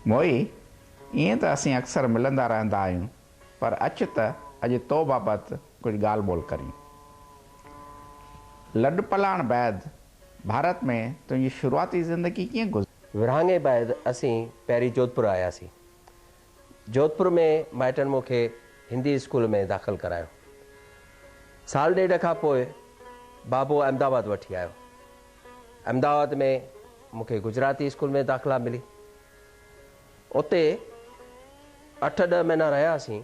موهي، ائين ته اسين اڪثر ملندا رهندا آهيون، پر اچ ته اڄ تو بابت ڪجهه ڳالهه ٻولهه ڪريون. لڏپلاڻ بعد ڀارت ۾ تنهنجي شروعاتي زندگي ڪيئن گذري؟ ورهاڱي بعد اسين پهرين جوڌپور آياسين. جوڌپور ۾ مائٽن مون کي هندي اسڪول ۾ داخل ڪرايو. سال ڏيڍ کان پوء بابو احمدآباد وٺي آيو. احمدآباد ۾ مون کي گجراتي اسڪول ۾ داخلا ملي. اتي اٺ ڏهه مهينا رهياسين.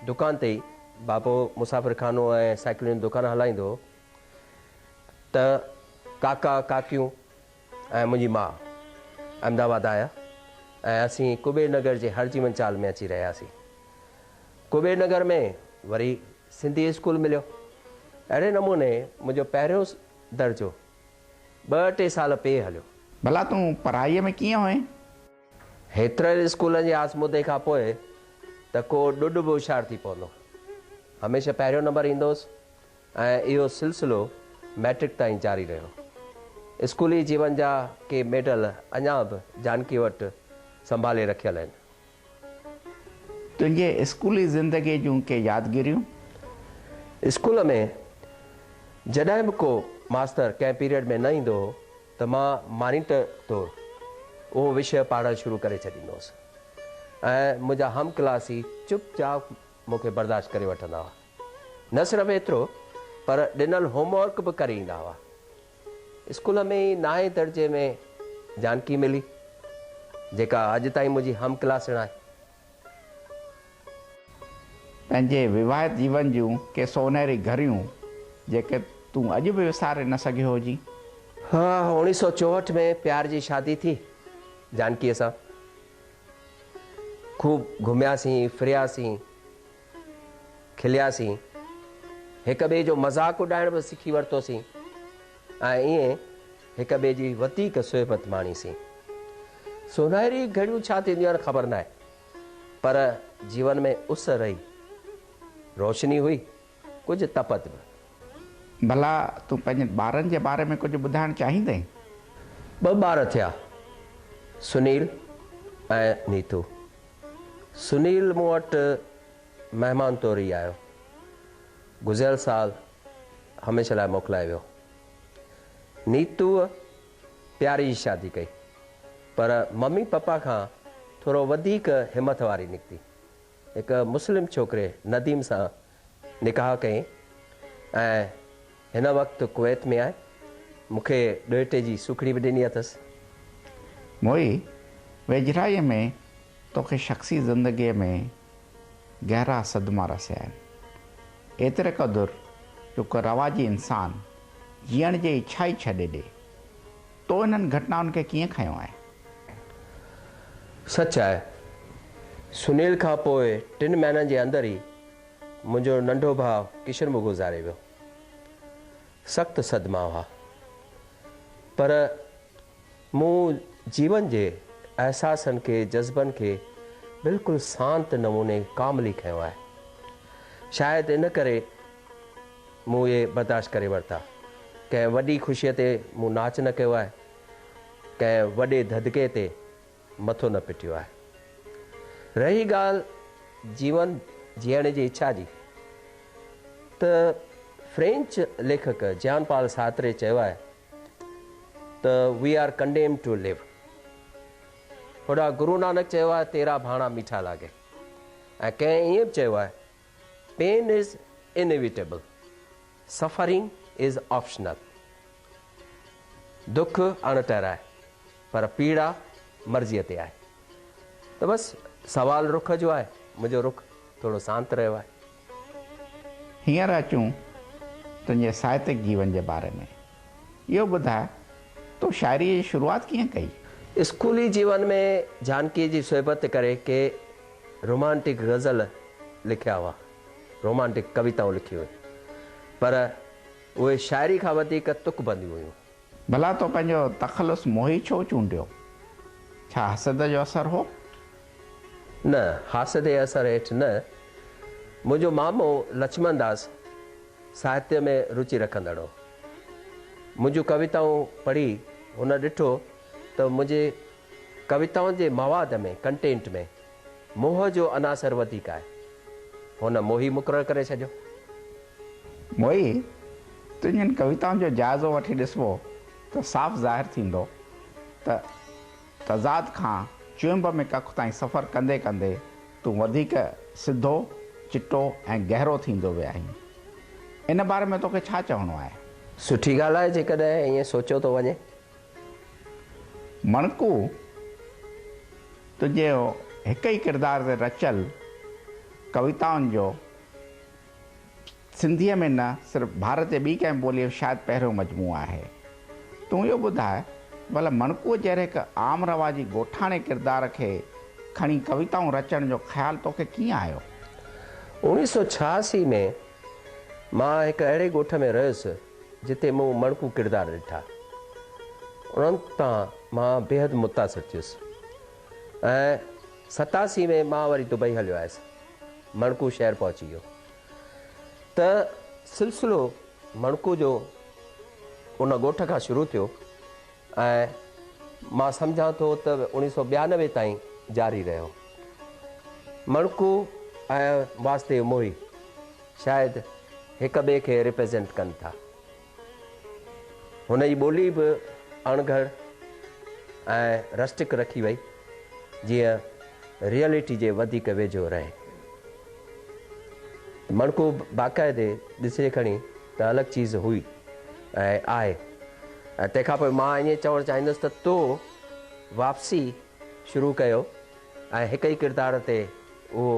دڪان تي ئي بابو مسافر خانو ۽ سائيڪلن جو دڪان هلائيندو هو ته ڪاڪا، ڪاڪيون ۽ منهنجي ماء احمدآباد آيا ۽ اسين ڪبير نگر جي هرجيون چال ۾ اچي رهياسين. ڪبير نگر ۾ وري سنڌي اسڪول مليو. اهڙي نموني منهنجو پهريون درجو ٻه ٽي سال پئي هليو. ڀلا تون پڙهائيء ۾ ڪيئن هئين؟ هيترن اسڪولن جي آزمودي کان پوء ته ڪو ڏڏ به هوشيار ٿي پوندو. هميشه پهريون نمبر ايندو هوس ۽ اهو سلسلو مئٽرڪ تائين جاري رهيو. اسڪولي جيون جا ڪي ميڊل اڃا به جانڪيء وٽ سنڀالي رکيل آهن. تنهنجي اسڪولي زندگيء جون ڪي يادگيريون؟ اسڪول ۾ جڏهن به ڪو ماستر ڪنهن پيريڊ ۾ نه ايندو هو ته مان مانيٽر طور اهو وشيه پاڙهڻ شروع ڪري ڇڏيندو هوس ۽ منهنجا هم ڪلاسي چپ چاپ مون کي برداشت ڪري وٺندا هئا. نه صرف ايترو پر ڏنل هوم ورڪ به ڪري ايندا هئا. اسڪول ۾ ئي نائين درجي ۾ جانڪي ملي، جيڪا اڄ تائين منهنجي هم ڪلاسڻ آهي. پنهنجي وواهت جيون جون ڪي سونهري گهڙيون جيڪي تون اڄ به وساري نه سگهيو هجين؟ ها، اوڻيهه سئو چوهٺ ۾ پيار جي شادي ٿي جانڪيء سان. خوب گهمياسين، ڦرياسين. کلياسين، هڪ ٻئي جو مذاق اڏائڻ به سکي ورتوسين ۽ ائين هڪ ٻئي جي وڌيڪ صحبت ماڻيسين. سونهري گهڙيون ڇا ٿينديون آهن خبر ناهي پر جيون ۾ اس رهي، روشني هئي، ڪجهه تپت به. ڀلا تون پنهنجن ٻارن جي باري ۾ ڪجهه ٻڌائڻ چاهيندين؟ ٻه ٻار ٿيا، سنيل ۽ نيتو. سنيل مون وٽ مهمان طور ئي آيو. گذريل سال هميشه لاء موڪلائي ويو. نيتوء پيار جي شادي ڪئي، پر ممي پپا کان ٿورو وڌيڪ همٿ واري نڪتي. هڪ مسلم ڇوڪري نديم سان نڪاح ڪيائين ۽ هن وقت ڪويت ۾ آهي. مون کي ڏوهٽي جي سوکڙي به ڏني اٿس. موهي، ويجهڙائيء ۾ توکي شخصي زندگيء ۾ گهرا صدما رسيا آهن. ايتري قدر جو ڪو رواجي انسان جيئڻ جي اڇا ئي ڇڏي ڏي. تو انهن گهٽنائن کي ڪيئن کنيو آهي؟ سچ آهي. سنيل کان پوء ٽن مهينن جي اندر ئي منهنجو ننڍو ڀاء ڪشن به گذاري ويو. سخت صدما هئا. پر مون جيون جي احساسن کي، جذبن کي بلڪل سانت نموني ڪاملي کنيو آهي. شايد ان ڪري مون اهي برداشت ڪري ورتا. ڪنهن وڏي خوشيء تي مون ناچ نه ڪيو آهي. ڪنهن وڏي ڌڌڪي تي مٿو نه پٽيو آهي. رهي ڳالهه جيون جيئڻ جي اڇا جي ته فرينچ ليکڪ جيان پال سارتري چيو آهي ته We are condemned to live. هوڏانهن گرو نانڪ چيو آهي تيرا ڀاڻا ميٺا لاگي ۽ ڪنهن ائين به چيو آهي Pain is inevitable, suffering is optional. دک اڻٽر آهي پر پيڙا مرضيء تي آهي. ته بس سوال رخ جو آهي، منهنجو رخ ٿورو سانت رهيو آهي. هينئر اچون تنهنجي ساهتڪ جيون جي باري ۾. اهو ٻڌاء تو شاعريء جي شروعات ڪيئن ڪئي؟ اسڪولي جيون ۾ جانڪيء جي صحبت ڪري ڪي رومانٽڪ غزل لکيا هئا، رومانٽڪ ڪويتائون لکيون هيون، پر اهي شاعري کان وڌيڪ تڪ بنديون هيون. ڀلا تو پنهنجو تخلص موهي ڇو چونڊيو؟ ڇا حسد جو اثر هو؟ نه، حاسد جي اثر هيٺ نه. منهنجو مامو لڇمڻ داس ساهتيه ۾ رچي رکندڙ هو. منهنجون ڪويتائون پڙهي هن ڏٺو ته منهنجي ڪويتائن جي مواد ۾، Content ۾، موهه جو عناصر وڌيڪ آهي. هن موهي مقرر ڪري ڇڏيو. موهي، تنهنجين ڪويتائن جو جائزو وٺي ڏسبو ته صاف ظاهر ٿيندو ته تضاد کان چهنب ۾ ڪک تائين سفر ڪندي ڪندي تون وڌيڪ سڌو، چٽو ۽ گهرو ٿيندو ويو آهين. ان باري ۾ توکي ڇا چوڻو آهي؟ سٺي ڳالهه آهي جيڪڏهن ائين سوچيو ٿو وڃي. مڻڪو، تنهنجي هڪ ئي ڪردار تي رچيل ڪويتائن جو سنڌيء ۾ نه صرف ڀارت جي ٻي ڪنهن ٻوليء ۾ شايد پهريون مجموعو آهي. تون اهو ٻڌاء ڀلا مڻڪوء جهڙي هڪ عام رواجي ڳوٺاڻي ڪردار کي کڻي ڪويتائون رچڻ جو خيال توکي ڪيئن آيو؟ 1986 ۾ مان هڪ اهڙي ڳوٺ ۾ رهيس جتي مون مڻڪو ڪردار ڏٺا. انهن تان مان بيحد متاثر ٿيس ۽ 87 ۾ مان وري دبئي هليو آيس. مڻڪو شهر پهچي ويو ته سلسلو مڻڪو جو ان ڳوٺ کان شروع ٿيو ۽ مان سمجهان ٿو ته 1992 تائين جاري رهيو. مڻڪو ۽ واسديو موهي شايد هڪ ٻئي کي ريپريزنٽ ڪن ٿا. هن جي ٻولي به اڻگهڙ ۽ رسٽڪ رکي وئي جيئن ريئلٽي جي وڌيڪ ويجهو رهي. مڻڪو باقاعدي ڏسجي کڻي ته الڳ چيز هئي ۽ آهي ۽ تنهن کان پوء مان ائين چوڻ چاهيندس ته تو واپسي شروع ڪيو ۽ هڪ ئي ڪردار تي اهو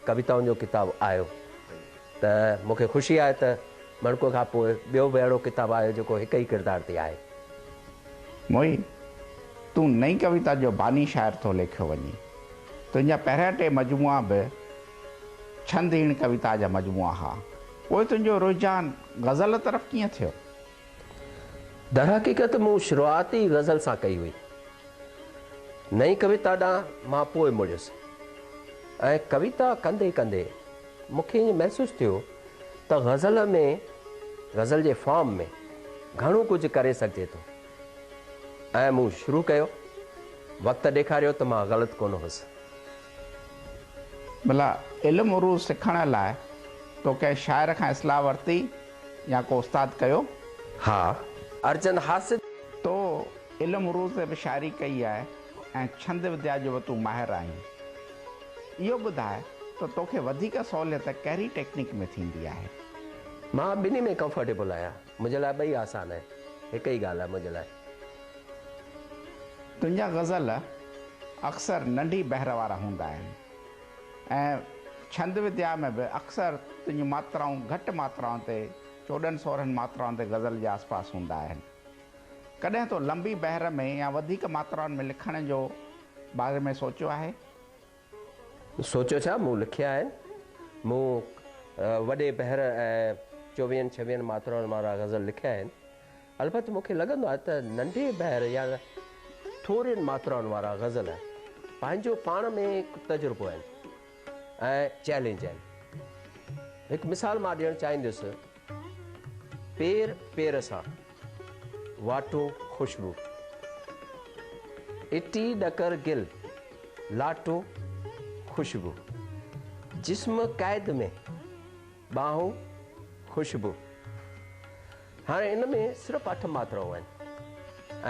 ڪويتائن جو ڪتاب آيو ته مون کي خوشي آهي ته مڻڪو کان پوء ٻيو به اهڙو ڪتاب آيو جيڪو هڪ ئي ڪردار تي آهي. موهي، تون نئين ڪويتا جو باني شاعر ٿو ليکيو وڃين. تنهنجا پهريان ٽي مجموعا به ڇند هيڻ ڪويتا جا مجموعا ها. پوء تنهنجو رجحان غزل طرف ڪيئن ٿيو؟ درحقيقت مون شروعات ئي غزل سان ڪئي هئي. نئين ڪويتا ڏانهن مان پوء مڙيس ۽ ڪويتا ڪندي ڪندي مون کي ائين محسوس ٿيو ته غزل ۾ غزل جي فارم ۾ گهڻو ڪجهه ڪري سگهجي ٿو ۽ مون شروع ڪيو. وقت ڏيکاريو ته مان غلط ڪونه هوس. ڀلا علم عروض سکڻ لاء تو ڪنهن شاعر کان اصلاح ورتي يا ڪو استاد ڪيو؟ ها، ارجن حاسد. تو علم عروض تي به شاعري ڪئي آهي ۽ ڇند وديا جو به تون ماهر آهين. اهو ٻڌاء ته توکي وڌيڪ سهوليت ڪهڙي ٽيڪنيڪ ۾ ٿيندي آهي؟ مان ٻنهي ۾ ڪمفرٽيبل آهيان. منهنجي لاء ٻئي آسان آهن. هڪ ئي ڳالهه آهي منهنجي لاء. تنهنجا غزل اڪثر ننڍي بحر وارا هوندا آهن ۽ ڇند وديا ۾ به اڪثر تنهنجون ماترائون گهٽ ماترائن تي 14 16 ماترائن تي غزل جي آسپاس هوندا آهن. ڪڏهن تو لنبي بحر ۾ يا وڌيڪ ماترائن ۾ لکڻ جو باري ۾ سوچيو آهي؟ سوچيو ڇا، مون لکيا آهن. مون وڏي بحر ۽ چوويهن ڇويهن ماترائن وارا غزل لکيا آهن. البت مون کي لڳندو آهي ته ننڍي بحر يا ٿورين ماترائن وارا غزل پنهنجو پاڻ ۾ هڪ تجربو آهن ۽ چئلينج آهن. هڪ مثال مان ڏيڻ چاهيندس، پير پير سان، واٽون خوشبو. اٽي ڏڪر گل، لاٽون خوشبو. جسم قيد ۾، ٻانهون خوشبو. هاڻي ان ۾ صرف اٺ ماترائون آهن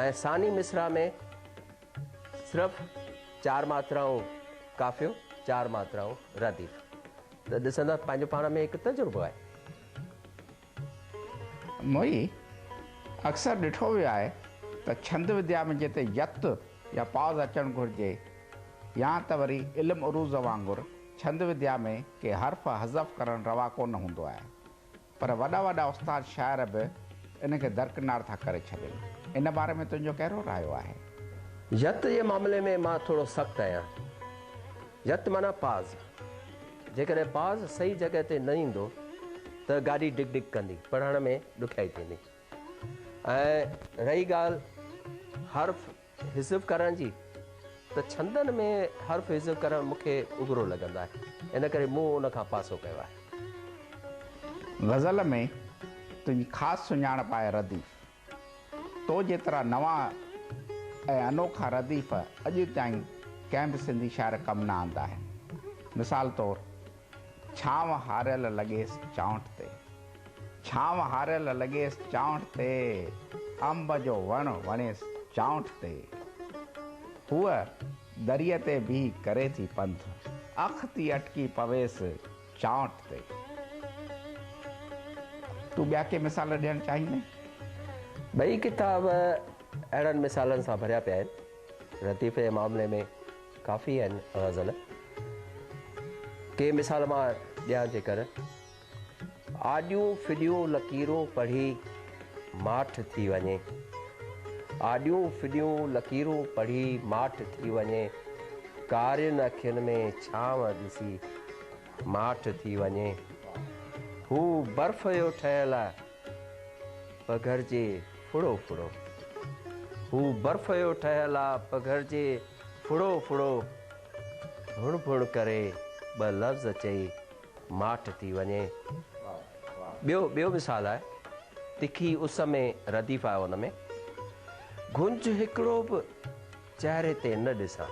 ۽ ثاني مصرع ۾ صرف چار ماترائون قافيو، چار ماترائون رديف. ته ڏسندا پنهنجو پاڻ ۾ هڪ تجربو آهي. موهي، اڪثر ڏٺو ويو آهي ته ڇند وديا ۾ جتي يت يا پاز اچڻ گهرجي يا ته وري علم عروض وانگر ڇند وديا ۾ ڪي حرف حذف ڪرڻ روا ڪونه هوندو آهي پر وڏا وڏا استاد شاعر به ان کي درڪنار ٿا ڪري ڇڏين. ان باري ۾ تنهنجو ڪهڙو رايو آهي؟ يت جي معاملي ۾ مان ٿورو سخت آهيان. يت معنيٰ پاز. جيڪڏهن پاز صحيح جڳهه تي نه ايندو ته گاڏي ڊگ ڊگ ڪندي، پڙهڻ ۾ ڏکيائي ٿيندي. ۽ رهي ڳالهه حرف حذف ڪرڻ جي ته ڇندن ۾ حرف حذف ڪرڻ مون کي اگرو لڳندو آهي، ان ڪري مون ان کان پاسو ڪيو آهي. غزل ۾ تنهنجي خاص سڃاڻپ آهي رديف. تو جيترا نوان ۽ انوکا رديف اڄ تائين ڪنهن به سنڌي شاعر ڪم نه آندا آهن. مثال طور، ڇانو هاريل لڳيس چانئٺ تي، ڇانو هاريل لڳيس چانئٺ تي، انب جو وڻ وڻيس چانئٺ تي. هوء دريء تي بيهي ڪري ٿي پنڌ، اک ٿي اٽڪي پويس چانئٺ تي. تون ٻيا ڪي مثال ڏيڻ چاهيندين؟ ٻئي ڪتاب اهڙن مثالن سان ڀريا پيا آهن. رديف جي معاملي ۾ ڪافي آهن غزل. ڪي مثال مان ڏيان جيڪر. آڏيون ڦڏيون لڪيرون پڙهي ماٺ ٿي وڃي. آڏيون ڦڏيون لڪيرون پڙهي ماٺ ٿي وڃي. ڪارين اکين ۾ ڇانو ڏسي ماٺ ٿي وڃي. هو برف جو ٺهيل آ پگهرجي ڦڙو ڦڙو. هو برف جو ٺهيل آ پگهرجي ڦڙو ڦڙو. ڀڻ ڀڻ ڪري ٻه لفظ چئي ماٺ ٿي وڃي. ٻيو ٻيو مثال آهي تکي اس ۾ رديف آهي ان ۾، گهنج هڪڙو به چهري تي نه ڏسان،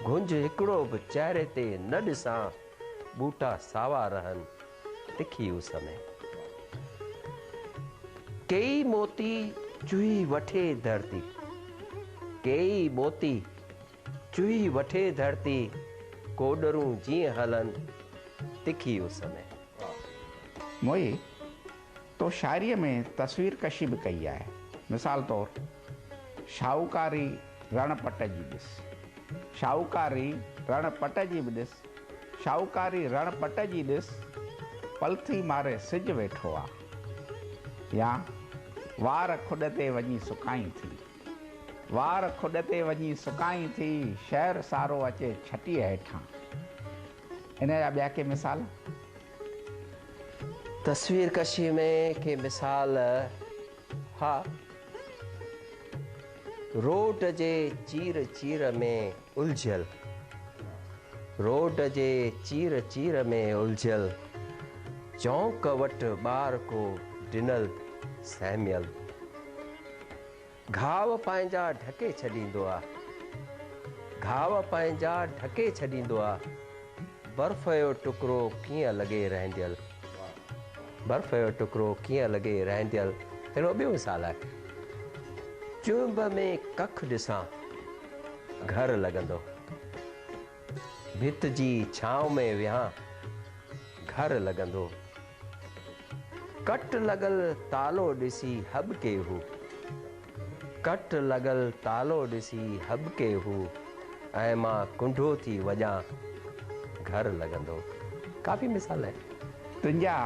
گهنج هڪڙو به چهري تي نه ڏسان، ٻوٽا ساوا رهن تکي اس ۾. ڪيئي موتي چهي وٺي ڌرتي، ڪيئي موتي چهي وٺي ڌرتي، ڪوڏرون جيئن هلن تکي اس ۾. موهي، تو شاعريء ۾ تصوير ڪشي به ڪئي آهي. مثال طور، شاهوڪاري رڻ پٽ جي ڏس، شاهوڪاري رڻ پٽ جي به ڏس، شاهوڪاري رڻ پٽ جي ڏس، پلٿي ماري سج ويٺو آ. يا وار کڏ تي وڃي سڪائين ٿي. وار کڏ تي وڃي سڪائين ٿي، شهر سارو اچي ڇٽيء هيٺان. ان جا ٻيا ڪي مثال؟ تصوير ڪشيء ۾ ڪي مثال، ها، روڊ جي چير چير ۾ الجهيل، روڊ جي چير چير ۾ الجهيل، چونڪ وٽ ٻار ڪو ڊنل سهميل. گهاو پنهنجا ڍڪي ڇڏيندو آ. گهاو پنهنجا ڍڪي ڇڏيندو آ. برف جو ٽڪرو ڪيئن لڳي رهنديل. برف جو ٽڪرو ڪيئن لڳي رهنديل. ههڙو ٻيو مثال آهي. چهنب ۾ ڪک ڏسان گهر لڳندو. ڀت جي ڇانو ۾ ويهان گهر لڳندو. ڪٽ لڳل تالو ڏسي هٻڪي هو. ڪٽ لڳل تالو ڏسي هٻڪي هو ۽ مان ڪنڍو ٿي وڄان گهر لڳندو. ڪافي مثال آهن. تنهنجا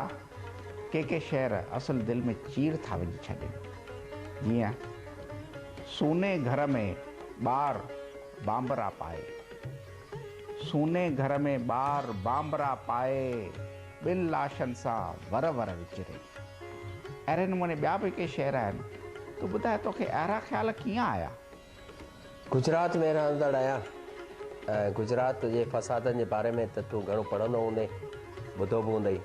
ڪي ڪي شعر اصل دل ۾ چير ٿا وجهي ڇڏين. جيئن، سوني گهر ۾ ٻار بانبرا پائي. سوني گهر ۾ ٻار بانبرا پائي، ٻن لاشن سان ور ور وچري. اهڙي نموني ٻيا به ڪي شعر آهن. تون ٻڌاء توکي اهڙا خيال ڪيئن آيا؟ گجرات ۾ رهندڙ آهيان ۽ گجرات جي فسادن جي باري ۾ ته تون گهڻو پڙهندو هوندين، ٻڌو به هوندئي.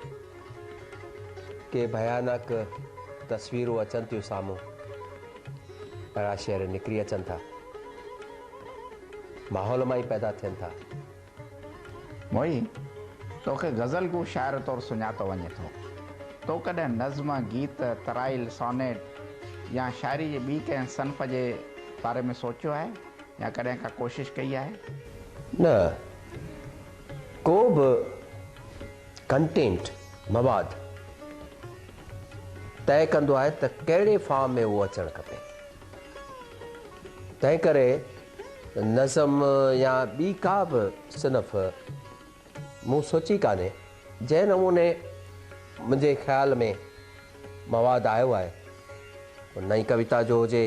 ڪي ڀيانڪ تصويرون اچن ٿيون سامهون. اهڙا شعر نڪري اچن ٿا. ماحول مان ئي پيدا ٿين ٿا. موهي، توکي غزل گو شاعر طور سڃاتو وڃي ٿو. تو ڪڏهن نظم، گيت، ترائيل، سانيٽ يا شاعري جي ٻي ڪنهن صنف جي باري ۾ سوچيو آهي يا ڪڏهن ڪا ڪوشش ڪئي آهي؟ نه، ڪو به ڪنٽينٽ، مواد، طئي ڪندو آهي ته ڪهڙي فارم ۾ اهو اچڻ کپي. تنهنڪري نظم يا ٻي ڪا به صنف مون سوچي ڪانهي. جنهن نموني منهنجي خيال ۾ مواد آيو آهي، اهو نئين ڪويتا جو هجي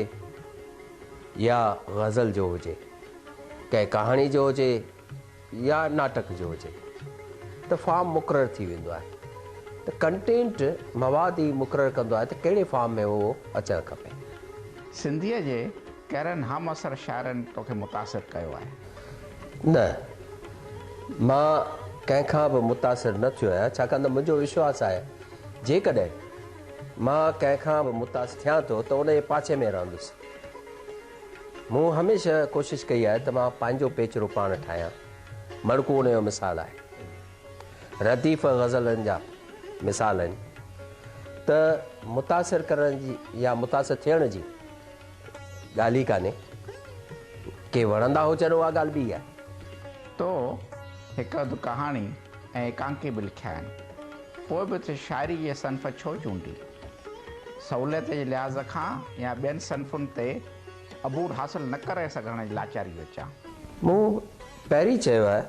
يا غزل جو هجي، ڪنهن ڪهاڻي جو هجي يا ناٽڪ جو هجي ته فارم مقرر ٿي ويندو آهي ته ڪنٽينٽ مواد ئي مقرر ڪندو آهي ته ڪهڙي فارم ۾ اهو اچڻ کپي. سنڌيء جي ڪهڙن همعصر شاعرن توکي متاثر ڪيو آهي؟ نه، مان ڪنهن کان به متاثر نه ٿيو آهيان، ڇاڪاڻ ته منهنجو وشواس آهي جيڪڏهن مان ڪنهن کان به متاثر ٿيان ٿو ته ان جي پاڇي ۾ رهندس. مون هميشه ڪوشش ڪئي آهي ته مان پنهنجو پيچرو پاڻ ٺاهيان. مڻڪو ان جو مثال آهي. رديف غزلن جا مثال آهن ته متاثر ڪرڻ جي يا متاثر ٿيڻ جي ڳالهه ئي ڪانهي. ڪي وڻندا هجن اها ڳالهه ٻي آهي. تو هڪ اڌ ڪهاڻي ۽ ايڪانڪي به لکيا آهن. پوء به تو شاعري جي صنف ڇو چونڊي؟ سهوليت جي لحاظ کان يا ٻين صنفن تي عبور حاصل نه ڪري سگهڻ جي لاچاري وچان؟ مون پهرين چيو آهي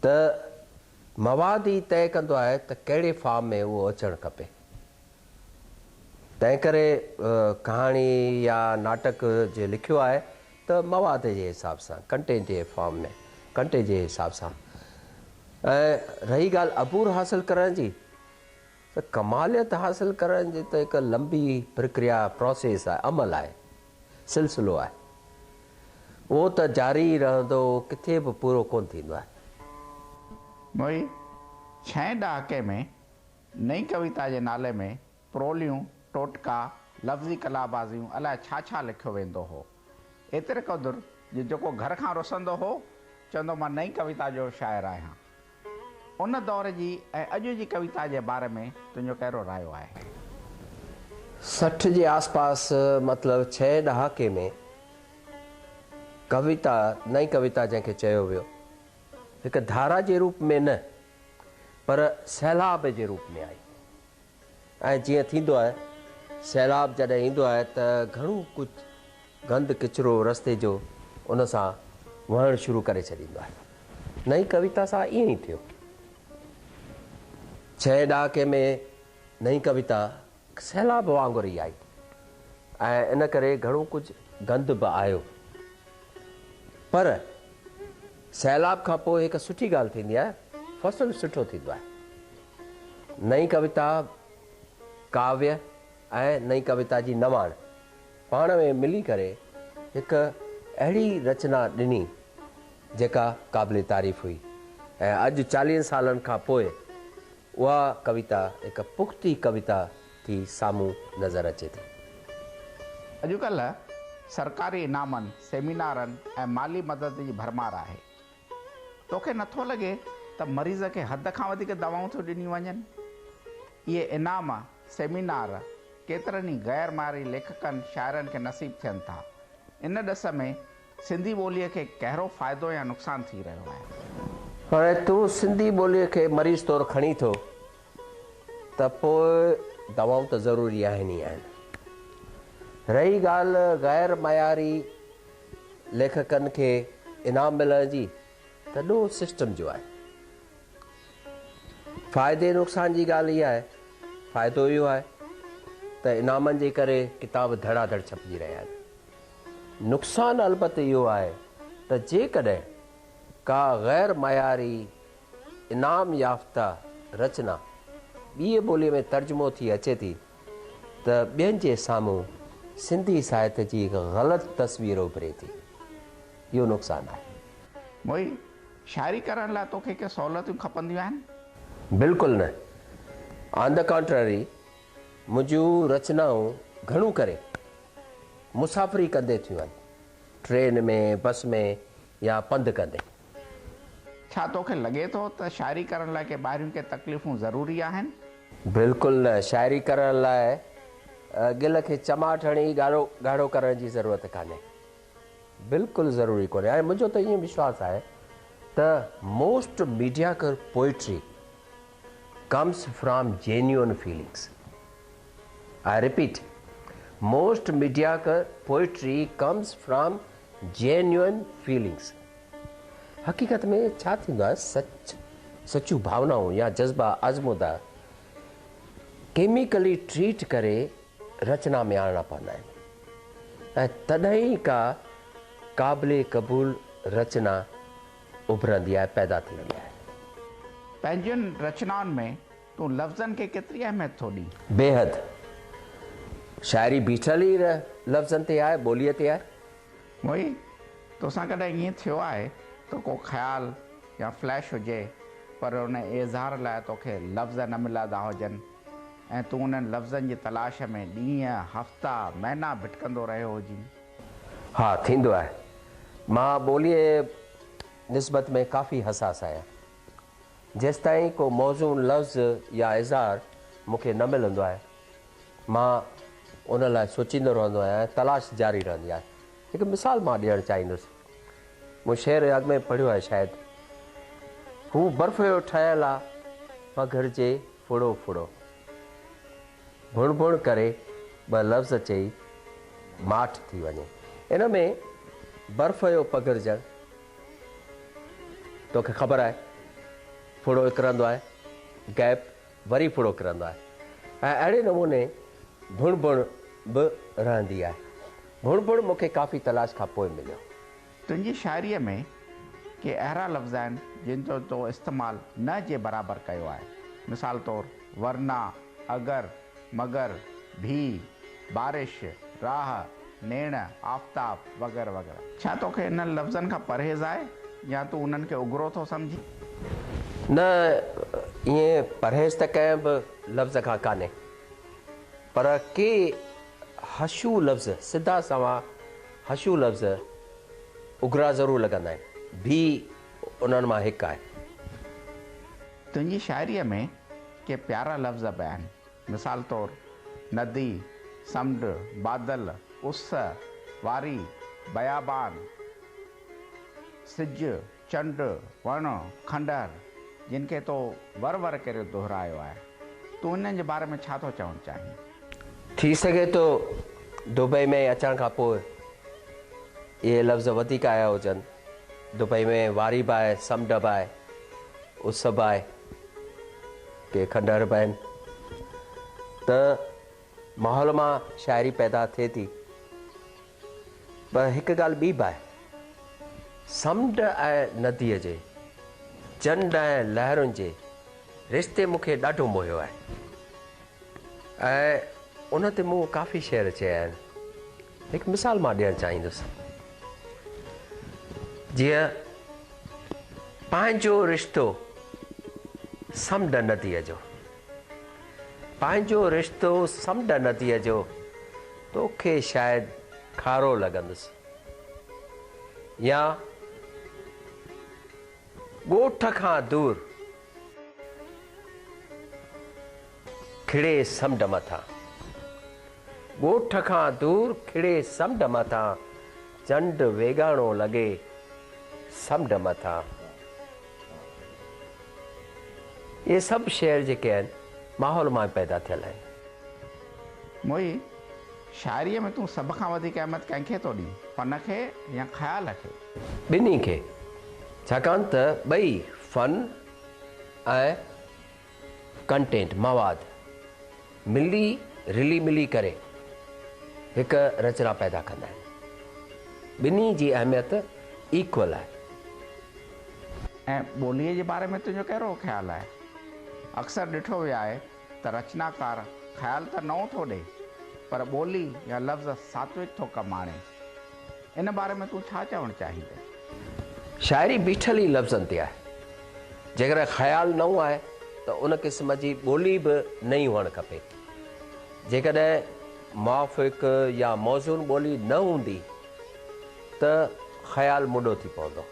ته مواد ئي طئي ڪندو آهي ته ڪهڙي فارم ۾ اهو اچڻ کپي. تنهنڪري ڪهاڻي يا ناٽڪ جي لکيو آهي ته مواد جي حساب سان، ڪنٽينٽ جي فارم ۾، ڪنٽينٽ جي حساب سان. ۽ رهي ڳالهه عبور حاصل ڪرڻ جي ته ڪماليت حاصل ڪرڻ جي ته هڪ لنبي پرڪريا، Process، آهي، عمل آهي، سلسلو آهي. اهو ته جاري ئي رهندو، اهو ڪٿي به پورو ڪونه ٿيندو آهي. موهي، ڇهين ڏهاڪي ۾ نئين ڪويتا جي نالي ۾ پروليون، ٽوٽڪا، لفظي قلابازيون الائي ڇا ڇا لکيو ويندو هو. ايتري قدر جو جيڪو گهر کان رسندو هو، چوندو مان نئين ڪويتا جو شاعر آهيان. ان دور جي ۽ اڄ جي ڪويتا جي باري ۾ تنهنجو ڪهڙو رايو آهي؟ 60 جي آس پاس مطلب ڇهين ڏهاڪي ۾ ڪويتا، نئين ڪويتا جنهن کي چيو ويو، هڪ ڌارا جي روپ ۾ نه پر سيلاب جي روپ ۾ آئي ۽ جيئن ٿيندو آهي سيلاب جڏهن ايندو آهي ته گهڻو ڪجهه گند ڪچرو رستي جو ان سان وهڻ شروع ڪري ڇڏيندو آهي. نئين ڪويتا سان ائين ئي ٿيو. ڇهين ڏهاڪي ۾ نئين ڪويتا سيلاب وانگر ئي آئي ۽ ان ڪري گهڻو ڪجهه گند به آيو. پر سيلاب کان پوء هڪ سٺي ڳالهه ٿيندي آهي، فصل سٺو ٿيندو آهي. نئين ڪويتا ڪاويه ۽ نئين ڪويتا جي نواڻ پاڻ ۾ ملي ڪري هڪ اهڙي رچنا ڏني جيڪا قابل تعريف هئي ۽ اڄ چاليهن سالن کان پوء اها ڪويتا هڪ پختي ڪويتا ٿي سامهون نظر اچي ٿي. اڄڪلهه سرڪاري انعامن، سيمينارن ۽ مالي مدد جي ڀرمار آهي. توکي نٿو لڳي ته مريض کي حد کان وڌيڪ دوائون ٿيون ڏنيون وڃن؟ اهي انعام، سيمينار ڪيترن ئي غير معياري ليکڪن، شاعرن کي نصيب ٿين ٿا. ان ڏس ۾ سنڌي ٻوليء کي ڪهڙو فائدو يا نقصان ٿي رهيو آهي؟ هاڻي تون سنڌي ٻوليء کي مريض طور کڻين ٿو ته پوء دوائون ته ضروري آهن ئي آهن. رهي ڳالهه غير معياري ليکڪن کي انعام ملڻ جي ته ڏوهه سسٽم جو آهي. فائدي نقصان جي ڳالهه اها آهي، فائدو اهو آهي ته انعامن جي ڪري ڪتاب ڌڙا ڌڙ ڇپجي رهيا آهن. نقصان البت اهو آهي ته جيڪڏهن ڪا غير معياري انعام يافته رچنا ٻيء ٻوليء ۾ ترجمو ٿي اچي ٿي ته ٻين جي سامهون سنڌي ساهت جي هڪ غلط تصوير اڀري ٿي. اهو نقصان آهي. موهي، شاعري ڪرڻ لاء توکي ڪي سهولتون کپنديون آهن؟ بلڪل نه. آن the contrary منهنجون رچنائون گهڻو ڪري مسافري ڪندي ٿيون آهن، ٽرين ۾، بس ۾ يا پنڌ ڪندي. ڇا توکي لڳي ٿو ته شاعري ڪرڻ لاء ڪي ٻاهريون ڪي تڪليفون ضروري آهن؟ بلڪل نه، شاعري ڪرڻ لاء ڳل کي چماٽ هڻي ڳاڙهو ڳاڙهو ڪرڻ جي ضرورت ڪانهي. بلڪل ضروري ڪونهي ۽ منهنجو ته ائين وشواس آهي ته most mediocre poetry comes from genuine feelings. I repeat, most mediocre poetry comes from genuine feelings. حقيقت ۾ ڇا ٿيندو آهي سچ سچيون ڀاونائون يا جذبا آزمودا ڪيميڪلي ٽريٽ ڪري رچنا ۾ آڻڻا پوندا آهن ۽ تڏهن ئي ڪا قابل قبول رچنا اڀرندي آهي پيدا ٿيندي آهي. پنهنجين رچنائن ۾ تون لفظن کي ڪيتري اهميت ٿو ڏين؟ بيحد. شاعري بيٺل ئي لفظن تي آهي، ٻوليء تي آهي. موهي، توسان ڪڏهن ائين ٿيو آهي ته ڪو خيال يا فليش هجي پر ان اظهار لاء توکي لفظ نه ملندا هجن ۽ تون انهن لفظن جي تلاش ۾ ڏينهن، هفتا، مهينا ڀٽڪندو رهيو هجين؟ ها ٿيندو آهي. مان ٻوليء جي نسبت ۾ ڪافي حساس آهيان. جيستائين ڪو موزون لفظ يا اظهار مون کي نه ملندو آهي، مان ان لاء سوچيندو رهندو آهيان ۽ تلاش جاري رهندي آهي. هڪ مثال مان ڏيڻ چاهيندس. مون شعر اڳ ۾ پڙهيو آهي شايد. هو برف جو ٺهيل آ، پگهرجي ڦڙو ڦڙو. ڀڻ ڀڻ ڪري ٻه لفظ چئي ماٺ ٿي وڃي. ان ۾ برف جو پگهرجڻ توکي خبر آهي ڦڙو اڪرندو آهي، گئپ وري ڦڙو ڪرندو آهي ۽ اهڙي نموني ڀڻ ڀڻ به رهندي آهي. ڀڻ ڀڻ مون کي ڪافي تلاش کان پوء مليو. تنهنجي شاعريء ۾ ڪي اهڙا لفظ آهن جن جو تو استعمال نه جي برابر ڪيو آهي. مثال طور، ورنه، اگر، مگر، ڀي، بارش، راهه، نيڻ، آفتاب وغيره وغيره. ڇا توکي انهن لفظن کان پرهيز آهي يا تون انهن کي اگرو ٿو سمجهين؟ نه، ائين پرهيز ته ڪنهن به لفظ کان ڪانهي. پر ڪي حشو لفظ، سڌا سنوان حشو لفظ اگرا ضرور لڳندا آهن. ڀي انهن مان هڪ آهي. تنهنجي شاعريء ۾ ڪي پيارا لفظ به آهن. مثال طور، ندي، سمنڊ، بادل، اس، واري، بيابان، سج، چنڊ، وڻ، کنڊهر، جن کي تو ور ور ڪري دهرايو آهي. تون انهن جي باري ۾ ڇا ٿو چوڻ چاهين؟ ٿي سگهي ٿو دبئي ۾ اچڻ کان پوء اهي لفظ وڌيڪ آيا هجن. دبئي ۾ واري به آهي، سمنڊ به آهي، اس به آهي، ڪي کنڊهر به آهن ته ماحول مان شاعري پيدا ٿئي ٿي. پر هڪ ڳالهه ٻي به آهي. سمنڊ ۽ نديء جي، چنڊ ۽ لهرن جي رشتي مون کي ڏاڍو موهيو آهي ۽ ان تي مون ڪافي شعر چيا آهن. هڪ مثال مان ڏيڻ چاهيندس. جيئن پنهنجو رشتو سمنڊ نديء جو. پنهنجو رشتو سمنڊ نديء جو، توکي شايد کارو لڳندس. يا ڳوٺ کان دور کڙي سمنڊ مٿان. ڳوٺ کان دور کڙي سمنڊ مٿان، چنڊ ويڳاڻو لڳي سمنڊ مٿان. اهي سڀ شعر جيڪي آهن ماحول مان پيدا ٿيل آهن. موهي، شاعريء ۾ تون سڀ کان وڌيڪ اهميت ڪنهن کي ٿو ڏين، فن کي يا خيال کي؟ ٻنهي کي، ڇاڪاڻ ته ٻئي فن ۽ ڪنٽينٽ، مواد، ملي رلي ملي ڪري هڪ رچنا پيدا ڪندا آهن. ٻنهي جي اهميت ايڪول آهي. ۽ ٻوليء جي باري ۾ تنهنجو ڪهڙو خيال آهي؟ اڪثر ڏٺو ويو آهي ته رچناڪار خيال ته نئون ٿو ڏئي، پر ٻولي يا لفظ ساتوڪ ٿو ڪم آڻي. ان باري ۾ تون ڇا چوڻ چاهيندين؟ شاعري بيٺل ئي لفظن تي آهي. جيڪڏهن خيال نئون آهي ته ان قسم جي ٻولي به نئين هئڻ کپي. جيڪڏهن موافق يا موزون ٻولي نه هوندي ته خيال مڏو ٿي پوندو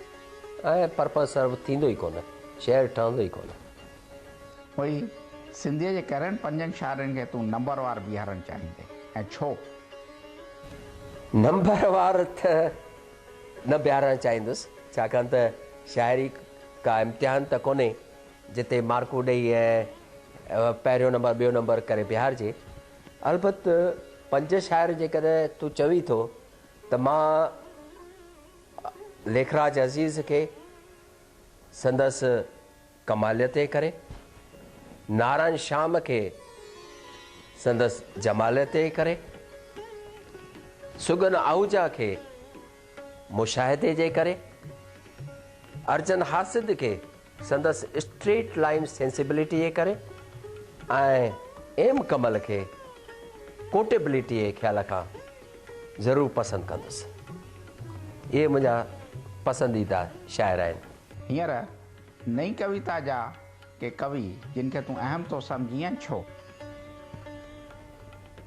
۽ پرپز سرو ٿيندو ئي ڪونه، شعر ٺهندو ئي ڪونه. پوء سنڌيء جي ڪهڙن پنجن شاعرن کي تون نمبر وار بيهارڻ چاهيندين ۽ ڇو؟ نمبر وار ته نه بيهارڻ چاهيندس، ڇاڪاڻ ته شاعري ڪا امتحان ته ڪونهي جتي مارڪون ڏئي ۽ پهريون نمبر ٻيو نمبر ڪري بيهارجي. البت پنج شاعر جيڪڏهن تون چوين ٿو ته مان ليکراج عزيز کي سندس ڪماليت جي ڪري، نارائڻ شيام کي سندس جماليت جي ڪري، سڳن آهوجا کي مشاهدي جي ڪري، ارجن حاسد کي سندس اسٽريٽ لائين سينسبلٽي جي ڪري ۽ ايم ڪمل کي ڪوٽيبلٽي جي خيال کان ضرور پسند ڪندس. اهي منهنجا پسنديده شاعر آهن. هينئر نئين ڪويتا جا ڪي ڪوي جن کي تون اهم ٿو سمجهين ۽ ڇو؟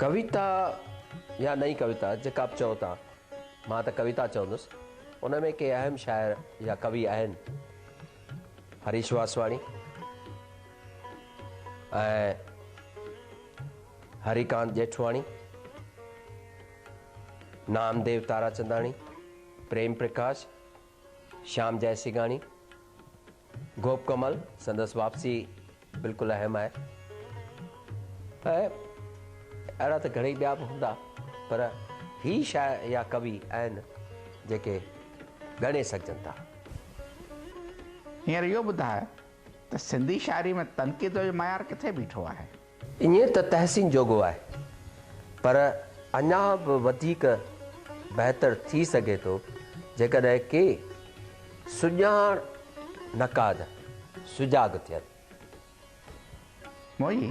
ڪويتا يا نئين ڪويتا جيڪا به چئو ٿا. مان ته ڪويتا چوندس، ان ۾ ڪي اهم شاعر يا ڪوي آهن، هريش واسواڻي ۽ هريڪانت ڄيٺواڻي، نامديو تاراچنداڻي، پريم پرڪاش، شيام جئسنگهاڻي، گوپ ڪمل، سندس واپسي بلڪل اهم آهي ۽ اهڙا ته گهڻئي ٻيا به هوندا پر هي شاعر يا ڪوي آهن جيڪي ڳڻي سگهجن ٿا. هينئر اهو ٻڌاء ته سنڌي شاعري ۾ تنقيد جو معيار ڪٿي بيٺو آهي؟ ائين ته تحسين جوڳو آهي پر اڃا به وڌيڪ بهتر ٿي سگهي ٿو جيڪڏهن ڪي سڄاڻ نقاد سجاڳ ٿين. موهي،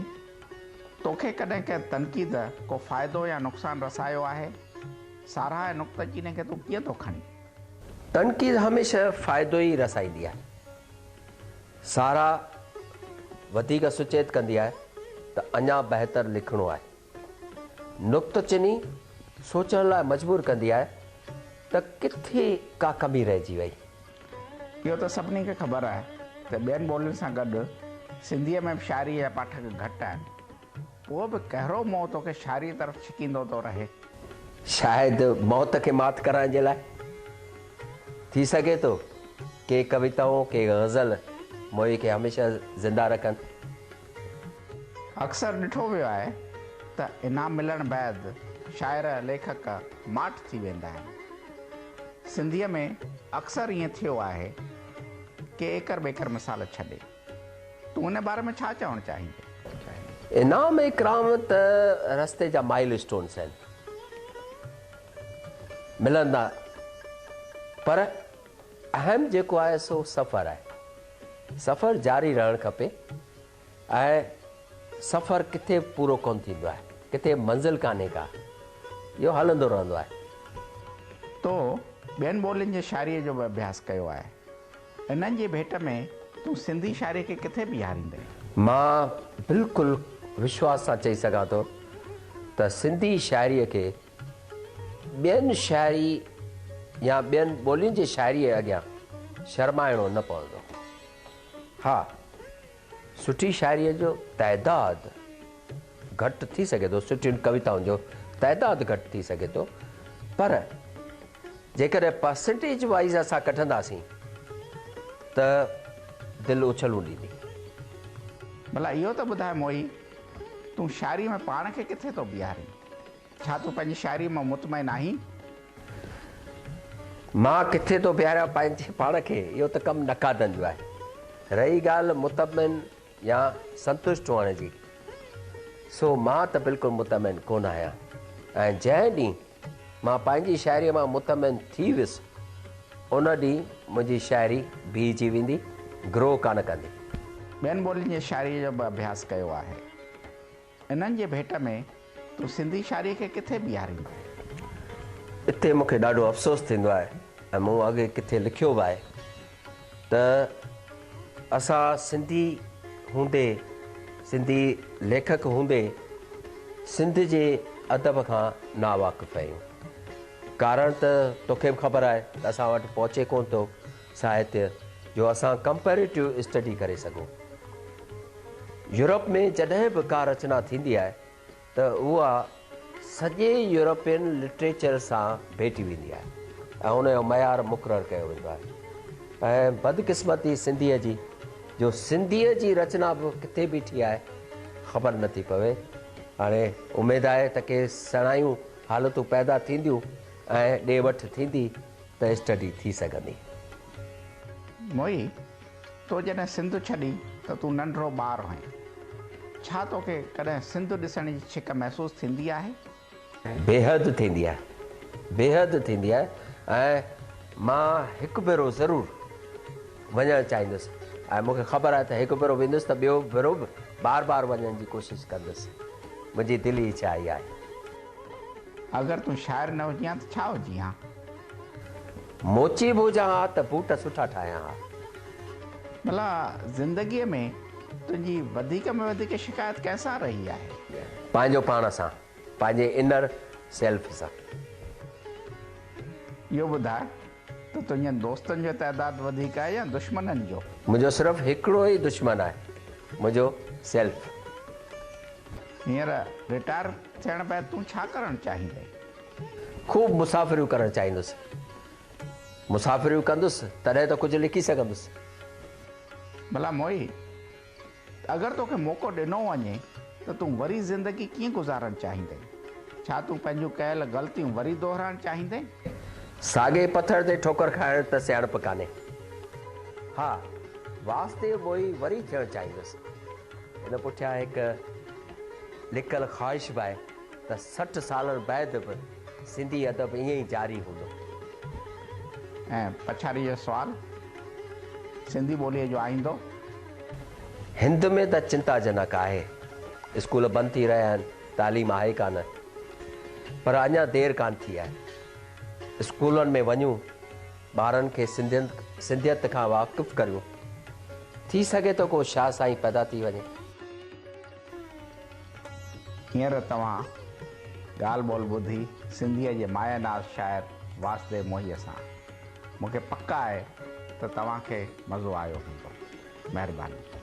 توکي ڪڏهن ڪنهن تنقيد ڪو فائدو يا نقصان رسايو آهي؟ ساراهه ۽ نڪته چيني کي تون ڪيئن ٿو کڻين؟ تنقيد هميشه فائدو ئي رسائيندي آهي. ساراهه وڌيڪ سچيت ڪندي آهي ته اڃا بهتر لکڻو آهي. نڪته چيني سوچڻ لاء مجبور ڪندي آهي ته ڪٿي ڪا ڪمي رهجي وئي. اهو ته سڀني کي خبر آهي ته ٻين ٻولين سان گڏ سنڌيء ۾ به شاعريء جا پاٺڪ گهٽ آهن. پوء به ڪهڙو موهه توکي شاعريء طرف ڇڪيندو ٿو رهي؟ شايد موت کي مات ڪرائڻ جي لاء. ٿي سگهي ٿو ڪي ڪويتائون، ڪي غزل موهي کي هميشه زنده رکن. اڪثر ڏٺو ويو آهي ته انعام ملڻ بعد شاعر، ليکڪ ماٺ ٿي ويندا آهن. سنڌيء ۾ اڪثر ائين ٿيو آهي. ڪي ايڪر ٻيڪر مثال ڇڏي. تون ان باري ۾ ڇا چوڻ چاهيندين؟ انعام اڪرام ته رستي جا مائل اسٽونس آهن. ملندا پر اهم جيڪو آهي سو سفر آهي. سفر جاري رهڻ کپي ۽ سفر ڪٿي به پورو ڪونه ٿيندو آهي، ڪٿي به منزل ڪانهي ڪا، اهو هلندو رهندو آهي. تو ٻين ٻولين جي شاعريء جو به اڀياس ڪيو آهي. انهن جي ڀيٽ ۾ تون سنڌي شاعريء کي ڪٿي بيهاريندين؟ مان بلڪل وشواس سان چئي سگهان ٿو ته سنڌي شاعريء کي ٻين شاعري يا ٻين ٻولين جي شاعريء اڳيان شرمائڻو نه پوندو. ها، سٺي شاعريء جو تعداد گهٽ ٿي سگهي ٿو، سٺين ڪويتائن جو تعداد گهٽ ٿي سگهي ٿو، پر جيڪڏهن پرسنٽيج وائيز اسان ڪڍنداسين ته دل اڇلون ڏيندي. ڀلا اهو ته ٻڌاء موهي، تون شاعريء ۾ پاڻ کي ڪٿي ٿو بيهارين؟ ڇا تون پنهنجي شاعريء مان مطمئن آهين؟ مان ڪٿي ٿو بيهاريان پنهنجي پاڻ کي، اهو ته ڪم نقادن جو آهي. رهي ڳالهه مطمئن يا سنتشٽ هئڻ جي، سو مان ته بلڪل مطمئن ڪونه آهيان ۽ جنهن ڏينهن مان پنهنجي شاعريء مان مطمئن ٿي ويس، ان ڏينهن منهنجي شاعري بيهجي ويندي، گرو ڪانه ڪندي. ٻين ٻولين جي شاعريء جو به اڀياس ڪيو آهي. انهن جي ڀيٽ ۾ تون سنڌي شاعريء کي ڪٿي بيهاريندين؟ اتي مون کي ڏاڍو افسوس ٿيندو آهي ۽ مون اڳي ڪٿي لکيو به آهي ته اسان سنڌي هوندي، سنڌي ليکڪ هوندي سنڌ جي ادب کان ناواقف آهيون. ڪارڻ ته توکي به خبر آهي ته اسان وٽ پهچي ڪونه ٿو ساهتيه جو اسان ڪمپيريٽو اسٽڊي ڪري سگهون. يورپ ۾ جڏهن به ڪا رچنا ٿيندي آهي ته اها سڄي يورپين لٽريچر سان ڀيٽي ويندي آهي ۽ ان جو معيار مقرر ڪيو ويندو آهي ۽ بدقسمتي سنڌيء جي جو سنڌيء جي رچنا به ڪٿي بيٺي آهي خبر نه ٿي پوي. هاڻي اميد آهي ته ڪي سڻايون حالتون پيدا ٿينديون ۽ ڏي وٺ ٿيندي ته اسٽڊي ٿي سگهندي. موهي، تو جڏهن سنڌ ڇڏي ته تون ننڍڙو ٻار هئين. ڇا توکي ڪڏهن سنڌ ڏسڻ جي ڇڪ محسوس ٿيندي آهي؟ بيحد ٿيندي آهي، بيحد ٿيندي آهي ۽ مان هڪ ڀيرو ضرور وڃڻ چاهيندس ۽ مون کي خبر آهي ته هڪ ڀيرو ويندس ته ٻيو ڀيرو به بار بار وڃڻ جي ڪوشش ڪندس. منهنجي دلي اڇا اها آهي. اگر تون شاعر نه هجين ها ته ڇا هجين ها؟ موچي به هجان ها ته بوٽ سٺا ٺاهيان ها. ڀلا زندگيء ۾ تنهنجي وڌيڪ ۾ وڌيڪ شڪايت ڪنهن سان رهي آهي؟ پنهنجو پاڻ سان، پنهنجي انر سيلف سان. اهو ٻڌاء ته تنهنجن دوستن جو تعداد وڌيڪ آهي يا دشمنن جو؟ منهنجو صرف هڪڙو ئي دشمن آهي، منهنجو سيلف. هينئر رٽائر ٿيڻ بعد تون ڇا ڪرڻ چاهيندين؟ خوب مسافريون ڪرڻ چاهيندس. مسافريون ڪندس تڏهن ته ڪجهه لکي سگهندس. ڀلا موهي، اگر توکي موقعو ڏنو وڃي ته تون وري زندگي ڪيئن گذارڻ چاهيندين؟ ڇا تون پنهنجون ڪيل غلطيون وري دهرائڻ چاهيندين؟ ساڳئي پٿر تي ٺوڪر کائڻ ته سياڻپ ڪانهي. ها، واسديو موهي وري ٿيڻ چاهيندس. ان پٺيان هڪ لڪل خواهش به آهي ته 60 سالن بعد به سنڌي ادب ائين ئي جاري هوندو. ۽ پڇاڙيء جو سوال، سنڌي ٻوليء جو آئيندو؟ هند ۾ ته چنتا جنڪ آهي. اسڪول بند ٿي رهيا آهن، تعليم آهي ڪانه. پر اڃا دير ڪانه ٿي آهي. اسڪولن ۾ وڃون، ٻارن کي سنڌيت کان واقف ڪريون. ٿي سگهي ٿو ڪو شاهه سائين پيدا ٿي وڃي. هينئر توهان ڳالهه ٻولهه ٻڌي سنڌيء جي مايه ناز شاعر واسديو موهيء سان. مون کي پڪ آهي ته توهان کي مزو آيو هوندو. مهرباني.